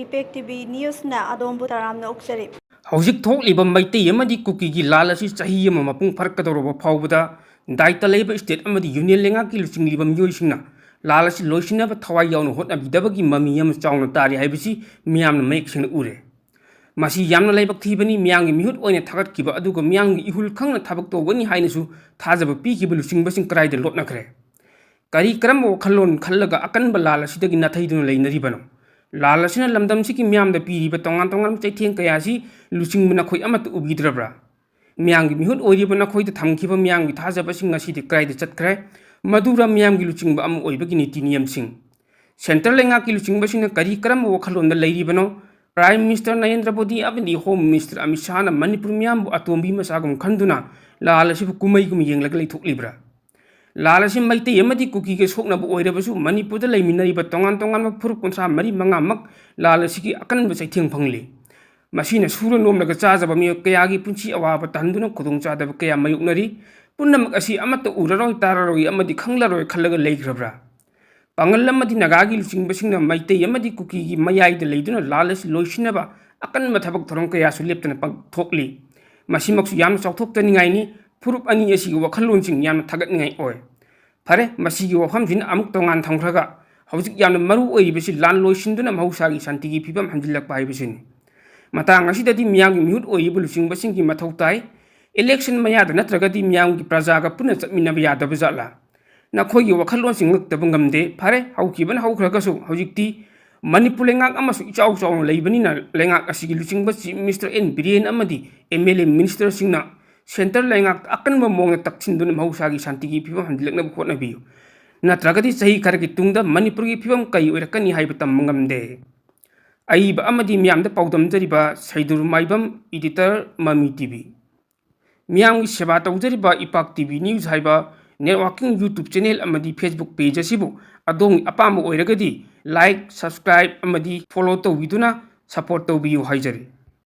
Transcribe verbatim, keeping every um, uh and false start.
Impact T V Newsꯅ ꯑꯗꯣꯝꯕꯨ ꯇꯔꯥꯝꯅ ꯑꯣꯛꯆꯔꯤ꯫ ꯍꯧꯖꯤꯛ ꯊꯣꯛꯂꯤꯕ ꯃꯩꯇꯩ ꯑꯃꯗꯤ ꯀꯨꯀꯤꯒꯤ ꯂꯥꯜ ꯑꯁꯤ ꯆꯍꯤ ꯑꯃ ꯃꯄꯨꯡ ꯐꯥꯔꯛꯀꯗꯧꯔꯕ ꯐꯥꯎꯕꯗ ꯗꯥꯏꯇ ꯂꯩꯕ state ꯑꯃꯗꯤ union ꯂꯩꯉꯥꯛꯀꯤ ꯂꯨꯆꯤꯡꯂꯤꯕ ꯃꯤꯑꯣꯏꯁꯤꯡꯅ ꯂꯥꯜ ꯑꯁꯤ ꯂꯣꯏꯁꯤꯟꯅꯕ ꯊꯋꯥꯏ ꯌꯥꯎꯅ ꯍꯣꯠꯅꯕꯤꯗꯕꯒꯤ ꯃꯃꯤ ꯑꯃ ꯆꯥꯎꯅ ꯇꯥꯔꯤ ꯍꯥꯏꯕꯁꯤ ꯃꯤꯌꯥꯝꯅ ꯃꯌꯦꯛ ꯁꯦꯡꯅ ꯎꯔꯦ꯫ ꯃꯁꯤ ꯌꯥꯝꯅ ꯂꯥꯏꯕꯛ ꯊꯤꯕꯅꯤ꯫ ꯃꯤꯌꯥꯝꯒꯤ ꯃꯤꯍꯨꯠ ꯑꯣꯏꯅ ꯊꯥꯒꯠꯈꯤꯕ ꯑꯗꯨꯒ ꯃꯤꯌꯥꯝꯒꯤ ꯏꯍꯨꯜ ꯈꯪꯅ ꯊꯕꯛ ꯇꯧꯒꯅꯤ ꯍꯥꯏꯅꯁꯨ ꯊꯥꯖꯕ ꯄꯤꯈꯤꯕ ꯂꯨꯆꯤꯡꯕꯁꯤꯡ ꯀꯗꯥꯏꯗ ꯂꯣꯠꯅꯈ꯭ꯔꯦ? ꯀꯔꯤ ꯀꯔꯝꯕ ꯋꯥꯈꯜꯂꯣꯟ ꯈꯜꯂꯒ ꯑꯀꯟꯕ ꯂꯥꯜ ꯑꯁꯤꯗꯒꯤ ꯅꯥꯊꯩꯗꯨꯅ ꯂꯩꯅꯔꯤꯕꯅꯣ? ꯂꯥꯜ ꯑꯁꯤꯅ ꯂꯝꯗꯝꯁꯤꯒꯤ ꯃꯤꯌꯥꯝꯗ ꯄꯤꯔꯤꯕ ꯇꯣꯉꯥꯟ ꯇꯣꯉꯥꯟꯕ ꯆꯩꯊꯦꯡ ꯀꯌꯥ ꯑꯁꯤ ꯂꯨꯆꯤꯡꯕ ꯅꯈꯣꯏ ꯑꯃꯠꯇ ꯎꯕꯤꯗ꯭ꯔꯕ꯭ꯔꯥ? ꯃꯤꯌꯥꯝꯒꯤ ꯃꯤꯍꯨꯠ ꯑꯣꯏꯔꯤꯕ ꯅꯈꯣꯏꯗ ꯊꯝꯈꯤꯕ ꯃꯤꯌꯥꯝꯒꯤ ꯊꯥꯖꯕꯁꯤꯡ ꯉꯁꯤꯗꯤ ꯀꯗꯥꯏꯗ ꯆꯠꯈ꯭ꯔꯦ? ꯃꯗꯨꯔ ꯃꯤꯌꯥꯝꯒꯤ ꯂꯨꯆꯤꯡꯕ ꯑꯃ ꯑꯣꯏꯕꯒꯤ ꯅꯤꯇꯤ ꯅꯤꯌꯝꯁꯤꯡ? Centre ꯂꯩꯉꯥꯛꯀꯤ ꯂꯨꯆꯤꯡꯕꯁꯤꯡꯅ ꯀꯔꯤ ꯀꯔꯝꯕ ꯋꯥꯈꯜꯂꯣꯟꯗ ꯂꯩꯔꯤꯕꯅꯣ? Prime Minister ꯅꯔꯦꯟꯗ꯭ꯔ ꯃꯣꯗꯤ ꯑꯃꯗꯤ Home Minister ꯑꯃꯤꯠ ꯁꯥꯍꯅ ꯃꯅꯤꯄꯨꯔ ꯃꯤꯌꯥꯝꯕꯨ ꯑꯇꯣꯝꯕꯤ ꯃꯆꯥꯒꯨꯝ ꯈꯟꯗꯨꯅ ꯂꯥꯜ ꯑꯁꯤꯕꯨ ꯀꯨꯝꯍꯩꯒꯨꯝ ꯌꯦꯡꯂꯒ ꯂꯩꯊꯣꯛꯂꯤꯕ꯭ꯔꯥ? ꯂꯥꯜ ꯑꯁꯤ ꯃꯩꯇꯩ ꯑꯃꯗꯤ ꯀꯨꯀꯤꯒ ꯁꯣꯛꯅꯕ ꯑꯣꯏꯔꯕꯁꯨ ꯃꯅꯤꯄꯨꯔꯗ ꯂꯩꯃꯤꯟꯅꯔꯤꯕ ꯇꯣꯉꯥꯟ ꯇꯣꯉꯥꯟꯕ ꯐꯨꯔꯨꯞ ꯀꯨꯟꯊ꯭ꯔꯥ ꯃꯔꯤ ꯃꯉꯥꯃꯛ ꯂꯥꯜ ꯑꯁꯤꯒꯤ ꯑꯀꯟꯕ ꯆꯩꯊꯦꯡ ꯐꯪꯂꯤ꯫ ꯃꯁꯤꯅ ꯁꯨꯔ ꯅꯣꯝꯂꯒ ꯆꯥꯖꯕ ꯃꯤꯑꯣꯏ ꯀꯌꯥꯒꯤ ꯄꯨꯟꯁꯤ ꯑꯋꯥꯕ ꯇꯥꯍꯟꯗꯨꯅ ꯈꯨꯗꯣꯡꯆꯥꯗꯕ ꯀꯌꯥ ꯃꯥꯌꯣꯛꯅꯔꯤ꯫ ꯄꯨꯝꯅꯃꯛ ꯑꯁꯤ ꯑꯃꯠꯇ ꯎꯔꯔꯣꯏ, ꯇꯥꯔꯔꯣꯏ ꯑꯃꯗꯤ ꯈꯪꯂꯔꯣꯏ ꯈꯜꯂꯒ ꯂꯩꯈ꯭ꯔꯕ꯭ꯔꯥ? ꯄꯥꯉꯜ ꯑꯃꯗꯤ ꯅꯥꯒꯥꯒꯤ ꯂꯨꯆꯤꯡꯕꯁꯤꯡꯅ ꯃꯩꯇꯩ ꯑꯃꯗꯤ ꯀꯨꯀꯤꯒꯤ ꯃꯌꯥꯏꯗ ꯂꯩꯗꯨꯅ ꯂꯥꯜ ꯑꯁꯤ ꯂꯣꯏꯁꯤꯟꯅꯕ ꯑꯀꯟꯕ ꯊꯕꯛ ꯊꯧꯔꯝ ꯀꯌꯥꯁꯨ ꯂꯦꯞꯇꯅ ꯄꯥꯡꯊꯣꯛꯂꯤ꯫ ꯃꯁꯤꯃꯛꯁꯨ ꯌꯥꯝꯅ ꯆꯥꯎꯊꯣꯛꯆꯅꯤꯡꯉꯥꯏꯅꯤ꯫ ꯐꯨꯔꯨꯞ ꯑꯅꯤ ꯑꯁꯤꯒꯤ ꯋꯥꯈꯜꯂꯣꯟꯁꯤꯡ ꯌꯥꯝꯅ ꯊꯥꯒꯠꯅꯤꯡꯉꯥꯏ ꯑꯣꯏ꯫ ꯐꯔꯦ, ꯃꯁꯤꯒꯤ ꯋꯥꯐꯝꯁꯤꯅ ꯑꯃꯨꯛ ꯇꯣꯉꯥꯟ ꯊꯝꯈ꯭ꯔꯒ, ꯍꯧꯖꯤꯛ ꯌꯥꯝꯅ ꯃꯔꯨ ꯑꯣꯏꯔꯤꯕꯁꯤ ꯂꯥꯟ ꯂꯣꯏꯁꯤꯟꯗꯨꯅ ꯃꯍꯧꯁꯥꯒꯤ ꯁꯥꯟꯇꯤꯒꯤ ꯐꯤꯕꯝ ꯍꯟꯖꯤꯜꯂꯛꯄ ꯍꯥꯏꯕꯁꯤꯅꯤ꯫ ꯃꯇꯥꯡ ꯑꯁꯤꯗꯗꯤ ꯃꯤꯌꯥꯝꯒꯤ ꯃꯤꯍꯨꯠ ꯑꯣꯏꯔꯤꯕ ꯂꯨꯆꯤꯡꯕꯁꯤꯡꯒꯤ ꯃꯊꯧ ꯇꯥꯏ꯫ Election ꯃꯌꯥꯗ ꯅꯠꯇ꯭ꯔꯒꯗꯤ ꯃꯤꯌꯥꯝꯒꯤ ꯄ꯭ꯔꯖꯥꯒ ꯄꯨꯟꯅ ꯆꯠꯃꯤꯟꯅꯕ ꯌꯥꯗꯕ ꯖꯥꯠꯂꯥ? ꯅꯈꯣꯏꯒꯤ ꯋꯥꯈꯜꯂꯣꯟꯁꯤꯡ ꯉꯛꯇꯕ ꯉꯝꯗꯦ꯫ ꯐꯔꯦ, ꯍꯧꯈꯤꯕꯅ ꯍꯧꯈ꯭ꯔꯒꯁꯨ, ꯍꯧꯖꯤꯛꯇꯤ ꯃꯅꯤꯄꯨꯔ ꯂꯩꯉꯥꯛ ꯑꯃꯁꯨ ꯏꯆꯥꯎ ꯆꯥꯎꯅ ꯂꯩꯕꯅꯤꯅ, ꯂꯩꯉꯥꯛ ꯑꯁꯤꯒꯤ ꯂꯨꯆꯤꯡꯕ Chief Minister ꯑꯦꯟ ꯕꯤꯔꯦꯟ ꯑꯃꯗꯤ M L A ministerꯁꯤꯡꯅ Centre ꯂꯩꯉꯥꯛꯇ ꯑꯀꯟꯕ ꯃꯑꯣꯡꯗ ꯇꯛꯁꯤꯟꯗꯨꯅ ꯃꯍꯧꯁꯥꯒꯤ ꯁꯥꯟꯇꯤꯒꯤ ꯐꯤꯕꯝ ꯍꯟꯖꯤꯜꯂꯛꯅꯕ ꯍꯣꯠꯅꯕꯤꯌꯨ꯫ ꯅꯠꯇ꯭ꯔꯒꯗꯤ ꯆꯍꯤ ꯈꯔꯒꯤ ꯇꯨꯡꯗ ꯃꯅꯤꯄꯨꯔꯒꯤ ꯐꯤꯕꯝ ꯀꯔꯤ ꯑꯣꯏꯔꯛꯀꯅꯤ ꯍꯥꯏꯕ ꯇꯝꯕ ꯉꯝꯗꯦ꯫ ꯑꯏꯕ ꯑꯃꯗꯤ ꯃꯤꯌꯥꯝꯗ ꯄꯥꯎꯗꯝꯖꯔꯤꯕ ꯁꯩꯗꯨꯔ ꯃꯥꯏꯕꯝ, editor, ꯃꯃꯤ T V꯫ ꯃꯤꯌꯥꯝꯒꯤ ꯁꯦꯕꯥ ꯇꯧꯖꯔꯤꯕ ꯏꯄꯥꯛ T V News ꯍꯥꯏꯕ networking YouTube channel ꯑꯃꯗꯤ Facebook page ꯑꯁꯤꯕꯨ ꯑꯗꯣꯝꯒꯤ ꯑꯄꯥꯝꯕ ꯑꯣꯏꯔꯒꯗꯤ like, subscribe ꯑꯃꯗꯤ follow ꯇꯧꯕꯤꯗꯨꯅ support ꯇꯧꯕꯤꯌꯨ ꯍꯥꯏꯖꯔꯤ꯫